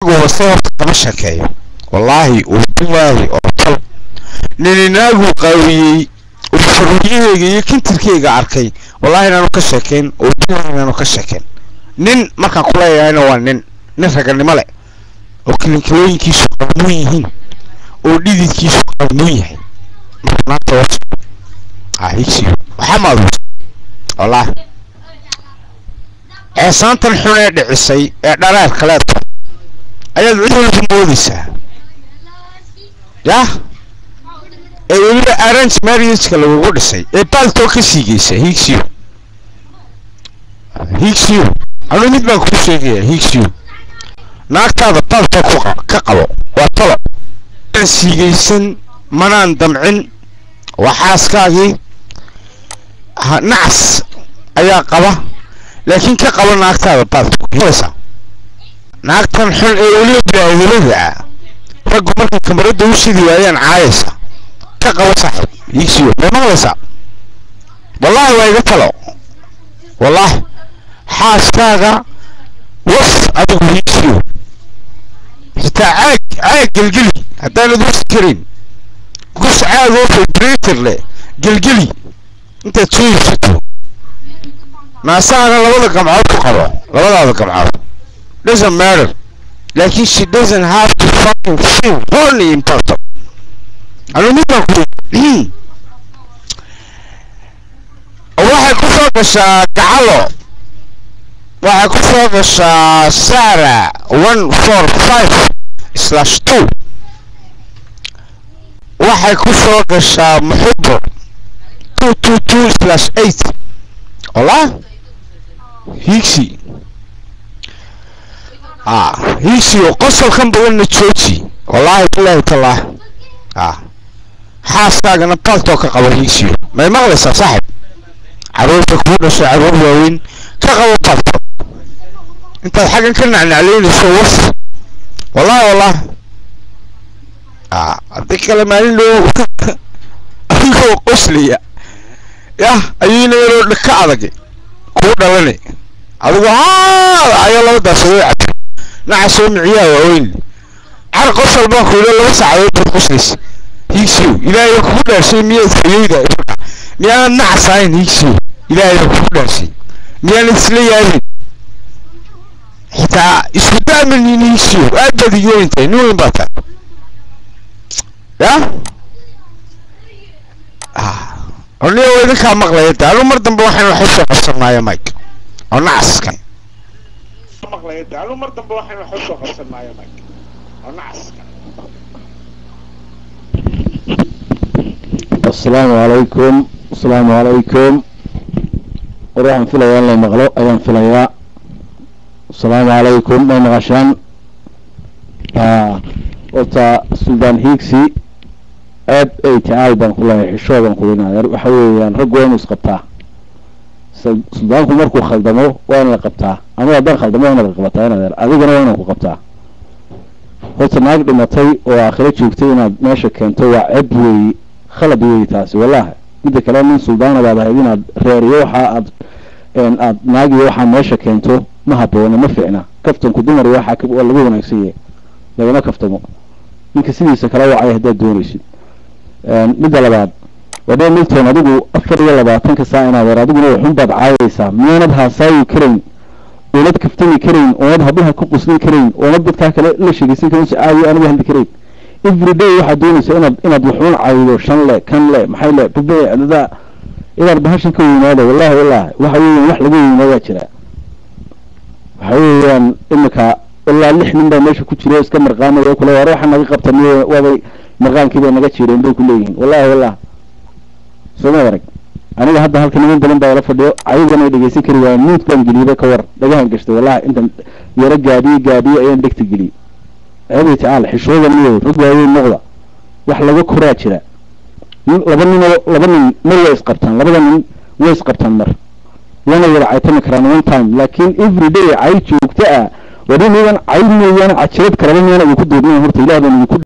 Hoose horta kama sheekeeyo, wallaahi bilaahi, oo tal nininaagu qaawiyey oo faruuryahayga iyo kintirkayga arkay, wallaahi inaanu ka sheekeyn oo bilaahi inaanu ka sheekeyn. Nin markaan kuleeyahayna waa nin nin raganimo leh oo kilinkilooyinkiisu qarmuun yihiin oo dhididkiisu qarmuun yahay. Marka naagta hoos higsiyo waxaa maad, wallaahi ceesaantan xun ee dhicisay ee dhaleerka leedta ayaad cid walba moodaysaa, yah, ee weliba arrange marriageka lagugu dhisay ee baaltoo ka siigaysa. Higsiyo, higsiyo, anu mid baan kuu sheegaya, higsiyo, naagtaada baaltoo ku ka qabo, waa talo aan siigaysan manaan damcin. Waa xaaskaagii, nacas ayaa qaba, laakiin ka qabo naagtaada baalto. Naagtan xun ee weliba bilaadilada ah, raggu markay kamarada u shidi waayaan caayaysa, ka qabo saaxib. Higsiyo, may maqlaysaa? Wallaahi waa iga talo, wallaahi xaaskaaga was adigu higsiyo, xitaa caag caag gelgeli haddaanad wasi karin, gus caag oo vibrator leh gelgeli intaad soo iibsato, naasahana labada gamcood ku qabo, labadaada gamcood, doesn't matter, laakiin she doesn't have to fucking feel horny in person. Anu mid baan ku waxay ku soo gashaa gacalo, waxay ku soo gashaa Sara 145/2, waxay ku soo gashaa Muxibo 222/8. Wallah higsi, higsiyo qosolkan badanna jooji, wallaahi bilaahi tallaah. Xaaskaagana baltoo ka qabo. Higsiyo, may maqlaysaa saaxib? Carruurta kuu dhashay, carruur waaweyn, ka qabo balto intaad xaggan ka nacnaclaynayso was. Wallahi wallahi, haddii kale maalin dhow adigoo qoslaya yah ayayna yaroo ka adag kuu dhalani, adigu haa ayaa laba daasadood cabto, nacasoo miciyaha waaweyn car qosol baan ku yidhi, 2 saacadood baad qoslaysa. Higsiyow, ilaahay kugu dhaarshay, miyaad fayoyda marka? Miyaanad nacas ahayn? Higsiyow, ilaahay kugu dhaarshay, miyaanad isla yaabin? Xitaa isku da'manin. Higsiyow, aad baad iga weyn tahay, nin weyn baa tahay ya oniga waa idinkaa maqlaya de. Anu mar dambe waxaan wax usoo qabsan maayo mike oo nacaskan maqlaya de. Anu mar dambe waxaan wax usoo qabsan maayo mike oo nacaskan. Asalaamu calaykum, asalaamu calaykum. War waxaan filayaa in lay maqlo ayaan filayaa. Asalaamu calaykum, may maqashaan? Horta Suldaan Hiigsi, ceeb ay tacaal baan ku leeyahay, xishoo baan ku leenahay. Waxa weeyaan raggu waa inuu isqabtaa. Suldaanku markuu khaldamo waa in la qabtaa. Anigu haddaan khaldamo waa inaad qabataa inadeer, adigana waa inaan ku qabtaa. Horta naag dhimatay oo aakhiro joogtay inaad meesha keento waa ceeb weeyi, khalad weeyi taasi wallahi. Midda kale, nin suldaana baad ahayd, inaad reer iyo waxa aad aad naag iyo waxaa meesha keento ma habboona, ma fiicna. Kaftanku dumar iyo waxaa waa lagu wanaagsan yahay, lagama kaftamo. Ninka sidiisa kala wacay haddaad doonaysid. Midda labaad, wadee Milton, adigu 24-ka saa inaad adiguna waxun baad caayaysaa. Miyaanad haasaayi karayn oonad kaftami karayn oonad hablaha ku qoslin karayn oonad dadkaa kale la sheegaysan karin si caadi aanad hadli karayn? Every day waxaad doonaysaa inaad waxuun caydo, shan le kan le maxay le babe dada inaad bahashan ka weynaada. Wallahi wallahi, waxa weeyaan wax laga weynaadaa jira. Waxa weeyaan imika ilaa 6 nin baa meesha ku jira oo iska marqaamaya kule, war waxa naga qabta miy, waabay marqaankii bay naga jiireen bay ku leeyihiin. Wallahi wallahi, soo ma arag aniga hadda halka niman badan baa ila fadhiyo, ayagan ay dhegeysan kari waayeen, mute baan geliyeyba ka war, dhagahan gashtay. Wallahi intan yaro gaabiyey gaabiyey ayaan dhegta geliyey. Ceebay tacaal, xishooda miyo, rag waaweyn noqda, wax laga koraa jira. Laba ninoo laba nin mar way isqabtaan, labada nin way isqabtaan mar, wana wada caytami karaan one time, laakiin every day cay joogto ah, wada midan cay mooyaane cajirad kalaba miyaan idinku duubnayn? Horta ilaah baan idinku